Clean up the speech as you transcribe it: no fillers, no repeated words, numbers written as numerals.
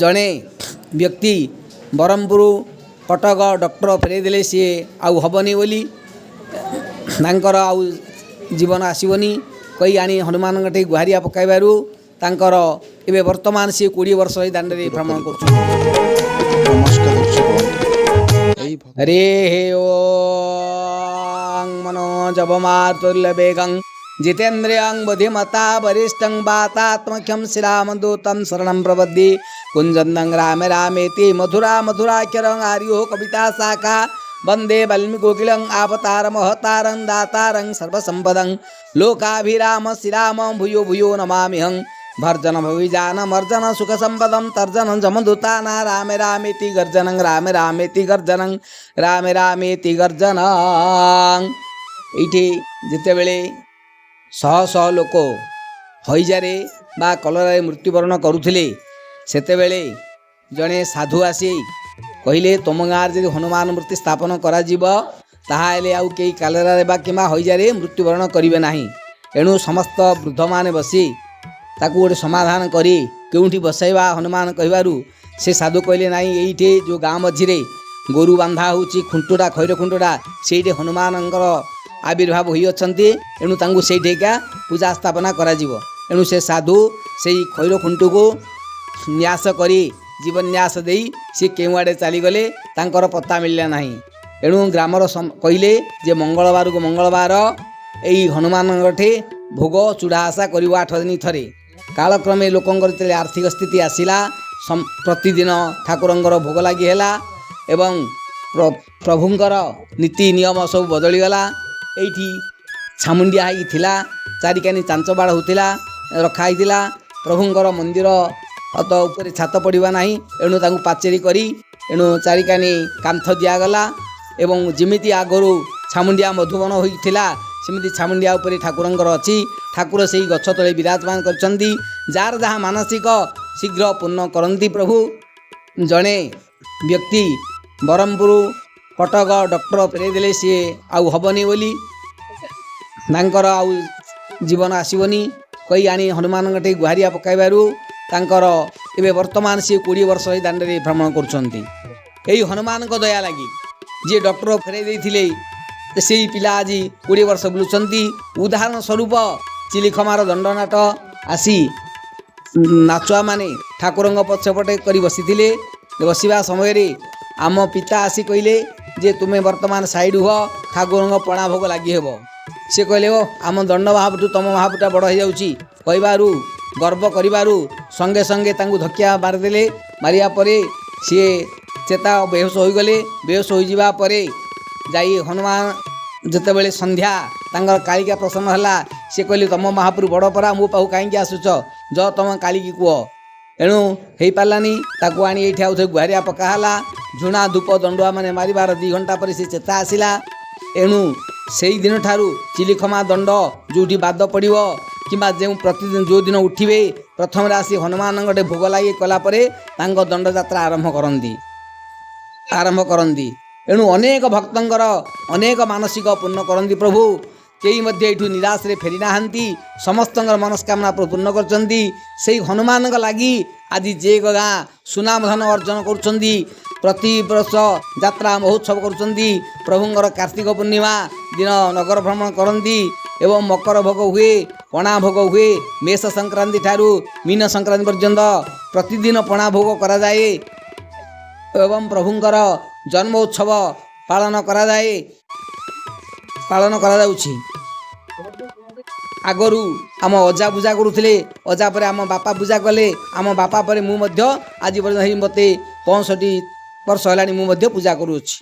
ଜଣେ ବ୍ୟକ୍ତି ବ୍ରହ୍ମପୁର କଟକ ଡକ୍ଟର ଫେରାଇ ଦେଲେ, ସିଏ ଆଉ ହେବନି ବୋଲି, ତାଙ୍କର ଆଉ ଜୀବନ ଆସିବନି କହି ଆଣି ହନୁମାନଙ୍କ ଠି ଗୁହାରିଆ ପକାଇବାରୁ ତାଙ୍କର ଏବେ ବର୍ତ୍ତମାନ ସିଏ 20 ବର୍ଷ ଏଇ ଦାଣ୍ଡରେ ଭ୍ରମଣ କରୁଛନ୍ତି। ନମସ୍କାର ଦର୍ଶକ ବନ୍ଧୁ, ଏଇ ହରେ ଓଁ ମନୋଜବମାରୁତୁଲ୍ୟବେଗଂ ଜିତେନ୍ଦ୍ରିୟଂ ବୁଦ୍ଧିମତା ବରିଷ୍ଠଂ ବାତାତ୍ମଜଂ ଶ୍ରୀରାମଦୂतं ଶରଣं ପ୍ରପଦ୍ୟେ। କୁଞ୍ଜନ୍ତଂ ରାମ ରାମେତି ମଧୁରା ମଧୁରାକ୍ଷରଂ ଆରୁହ୍ୟ କବିତା ଶାଖା ବନ୍ଦେ ବାଲ୍ମୀକୋକିଳଂ ଆପତାରମହତାରଂ ଦାତାରଂ ସର୍ବସମ୍ପଦଂ ଲୋକାଭିରାମ ଶ୍ରୀରାମ ଭୂୟୋ ଭୂୟୋ ନମାମ୍ୟହଂ। ଭର୍ଜନ ଭବିଜାନ ମର୍ଜନ ସୁଖ ସମ୍ପଦಂ ତର୍ଜନ ଯମଦୂତାନା ରାମ ରାମେତି ଗର୍ଜନଂ ରାମ ରାମେତି ଗର୍ଜନଂ ରାମ ରାମେତି ଗର୍ଜନଂ। ଏଇଠି ଯେତେବେଳେ ଶହ ଶହ ଲୋକ ହଇଜାରେ ବା କଲରାରେ ମୃତ୍ୟୁବରଣ କରୁଥିଲେ, ସେତେବେଳେ ଜଣେ ସାଧୁ ଆସି କହିଲେ, ତୁମ ଗାଁରେ ଯଦି ହନୁମାନ ମୂର୍ତ୍ତି ସ୍ଥାପନ କରାଯିବ, ତାହେଲେ ଆଉ କେହି କଲରାରେ ବା କିମ୍ବା ହଇଜାରେ ମୃତ୍ୟୁବରଣ କରିବେ ନାହିଁ। ଏଣୁ ସମସ୍ତ ବୃଦ୍ଧମାନେ ବସି ତାକୁ ଗୋଟେ ସମାଧାନ କରି କେଉଁଠି ବସାଇବା ହନୁମାନ କହିବାରୁ ସେ ସାଧୁ କହିଲେ, ନାହିଁ, ଏଇଠି ଯେଉଁ ଗାଁ ମଝିରେ ଗୋରୁ ବାନ୍ଧା ହେଉଛି ଖୁଣ୍ଟୁଟା, ଖଇର ଖୁଣ୍ଟୁଟା, ସେଇଠି ହନୁମାନଙ୍କର ଆବିର୍ଭାବ ହୋଇଅଛନ୍ତି। ଏଣୁ ତାଙ୍କୁ ସେଇଠି ଏକା ପୂଜା ସ୍ଥାପନା କରାଯିବ। ଏଣୁ ସେ ସାଧୁ ସେଇ ଖଇର ଖୁଣ୍ଟୁକୁ ନ୍ୟାସ କରି, ଜୀବନ୍ୟାସ ଦେଇ ସେ କେଉଁଆଡ଼େ ଚାଲିଗଲେ, ତାଙ୍କର ପତ୍ତା ମିଳିଲା ନାହିଁ। ଏଣୁ ଗ୍ରାମର କହିଲେ ଯେ ମଙ୍ଗଳବାରକୁ ମଙ୍ଗଳବାର ଏଇ ହନୁମାନଙ୍କଠି ଭୋଗ ଚୂଡ଼ା ଆଶା କରିବ 8 ଦିନ ଥରେ। କାଳକ୍ରମେ ଲୋକଙ୍କର ଯେତେବେଳେ ଆର୍ଥିକ ସ୍ଥିତି ଆସିଲା, ପ୍ରତିଦିନ ଠାକୁରଙ୍କର ଭୋଗ ଲାଗି ହେଲା ଏବଂ ପ୍ରଭୁଙ୍କର ନୀତି ନିୟମ ସବୁ ବଦଳିଗଲା। ଏଇଠି ଛାମୁଣ୍ଡିଆ ହେଇକି ଥିଲା, ଚାରିକାନି ଚାଞ୍ଚ ବାଡ଼ ହେଉଥିଲା, ରଖା ହେଇଥିଲା। ପ୍ରଭୁଙ୍କର ମନ୍ଦିର ତ ଉପରେ ଛାତ ପଡ଼ିବ ନାହିଁ, ଏଣୁ ତାଙ୍କୁ ପାଚେରୀ କରି ଏଣୁ ଚାରିକାନି କାନ୍ଥ ଦିଆଗଲା ଏବଂ ଯେମିତି ଆଗରୁ ଛାମୁଣ୍ଡିଆ ମଧୁବନ ହୋଇଥିଲା, ସେମିତି ଛାମୁଣ୍ଡିଆ ଉପରେ ଠାକୁରଙ୍କର ଅଛି। ଠାକୁର ସେଇ ଗଛ ତଳେ ବିରାଜମାନ କରିଛନ୍ତି। ଯାହାର ଯାହା ମାନସିକ ଶୀଘ୍ର ପୂର୍ଣ୍ଣ କରନ୍ତି ପ୍ରଭୁ। ଜଣେ ବ୍ୟକ୍ତି ବ୍ରହ୍ମପୁର କଟକ ଡକ୍ଟର ଫେରାଇ ଦେଲେ, ସିଏ ଆଉ ହେବନି ବୋଲି, ତାଙ୍କର ଆଉ ଜୀବନ ଆସିବନି କହି ଆଣି ହନୁମାନଙ୍କ ଠି ଗୁହାରିଆ ପକାଇବାରୁ ତାଙ୍କର ଏବେ ବର୍ତ୍ତମାନ ସିଏ 20 ବର୍ଷ ଏଇ ଦାଣ୍ଡରେ ଭ୍ରମଣ କରୁଛନ୍ତି। ଏଇ ହନୁମାନଙ୍କ ଦୟା ଲାଗି ଯିଏ ଡକ୍ଟର ଫେରାଇ ଦେଇଥିଲେ, ସେଇ ପିଲା ଆଜି 20 ବର୍ଷ ବୁଲୁଛନ୍ତି। ଉଦାହରଣ ସ୍ୱରୂପ ଚିଲିଖମାର ଦଣ୍ଡନାଟ ଆସି ନାଚୁଆମାନେ ଠାକୁରଙ୍କ ପଛପଟେ କରି ବସିଥିଲେ। ବସିବା ସମୟରେ ଆମ ପିତା ଆସି କହିଲେ ଯେ ତୁମେ ବର୍ତ୍ତମାନ ସାଇଡ଼ ହୁଅ, ଠାକୁରଙ୍କ ପଣା ଭୋଗ ଲାଗି ହେବ। ସେ କହିଲେ, ଓ ଆମ ଦଣ୍ଡ ମହାପୁଠୁ ତୁମ ମହାପୁଟା ବଡ଼ ହେଇଯାଉଛି କହିବାରୁ, ଗର୍ବ କରିବାରୁ ସଙ୍ଗେ ସଙ୍ଗେ ତାଙ୍କୁ ଧକିଆ ମାରିଦେଲେ। ମାରିବା ପରେ ସିଏ ଚେତା ବେହୋସ ହୋଇଗଲେ। ବେହୋସ ହୋଇଯିବା ପରେ ଯାଇ ହନୁମାନ ଯେତେବେଳେ ସନ୍ଧ୍ୟା ତାଙ୍କର କାଳିକା ପ୍ରସନ୍ନ ହେଲା, ସେ କହିଲେ, ତୁମ ମହାପୁରୁ ବଡ଼ ପରା, ମୋ ପାଖକୁ କାହିଁକି ଆସୁଛ? ଯ ତୁମ କାଳିକି କୁହ। ଏଣୁ ହେଇପାରିଲାନି। ତାକୁ ଆଣି ଏଇଠି ଆଉ ଥରେ ଗୁହାରିଆ ପକା ହେଲା। ଝୁଣା ଧୂପ ଦଣ୍ଡୁଆ ମାନେ ମାରିବାର 2 ଘଣ୍ଟା ପରେ ସେ ଚେତା ଆସିଲା। ଏଣୁ ସେଇ ଦିନଠାରୁ ଚିଲିଖମା ଦଣ୍ଡ ଯେଉଁଠି ବାଦ ପଡ଼ିବ କିମ୍ବା ଯେଉଁ ପ୍ରତିଦିନ ଯେଉଁଦିନ ଉଠିବେ, ପ୍ରଥମରେ ଆସି ହନୁମାନଙ୍କ ଭୋଗ ଲାଗି କଲା ପରେ ତାଙ୍କ ଦଣ୍ଡଯାତ୍ରା ଆରମ୍ଭ କରନ୍ତି। ଏଣୁ ଅନେକ ଭକ୍ତଙ୍କର ଅନେକ ମାନସିକ ପୂର୍ଣ୍ଣ କରନ୍ତି ପ୍ରଭୁ। କେହି ମଧ୍ୟ ଏଇଠୁ ନିରାଶରେ ଫେରି ନାହାନ୍ତି। ସମସ୍ତଙ୍କର ମନସ୍କାମନା ପ୍ରଭୁ ପୂର୍ଣ୍ଣ କରିଛନ୍ତି। ସେଇ ହନୁମାନଙ୍କ ଲାଗି ଆଜି ଯେ ଗାଁ ସୁନାମ ଧନ ଅର୍ଜନ କରୁଛନ୍ତି। ପ୍ରତିବର୍ଷ ଯାତ୍ରା ମହୋତ୍ସବ କରୁଛନ୍ତି। ପ୍ରଭୁଙ୍କର କାର୍ତ୍ତିକ ପୂର୍ଣ୍ଣିମା ଦିନ ନଗର ଭ୍ରମଣ କରନ୍ତି ଏବଂ ମକର ଭୋଗ ହୁଏ, ପଣା ଭୋଗ ହୁଏ। ମେଷ ସଂକ୍ରାନ୍ତି ଠାରୁ ମୀନ ସଂକ୍ରାନ୍ତି ପର୍ଯ୍ୟନ୍ତ ପ୍ରତିଦିନ ପଣା ଭୋଗ କରାଯାଏ ଏବଂ ପ୍ରଭୁଙ୍କର ଜନ୍ମ ଉତ୍ସବ ପାଳନ କରାଯାଉଛି। ଆଗରୁ ଆମ ଅଜା ପୂଜା କରୁଥିଲେ। ଅଜା ପରେ ଆମ ବାପା ପୂଜା କଲେ। ଆମ ବାପା ପରେ ମୁଁ ମଧ୍ୟ ଆଜି ପର୍ଯ୍ୟନ୍ତ ହେଇ ମୋତେ 65 ବର୍ଷ ହେଲାଣି, ମୁଁ ମଧ୍ୟ ପୂଜା କରୁଅଛି।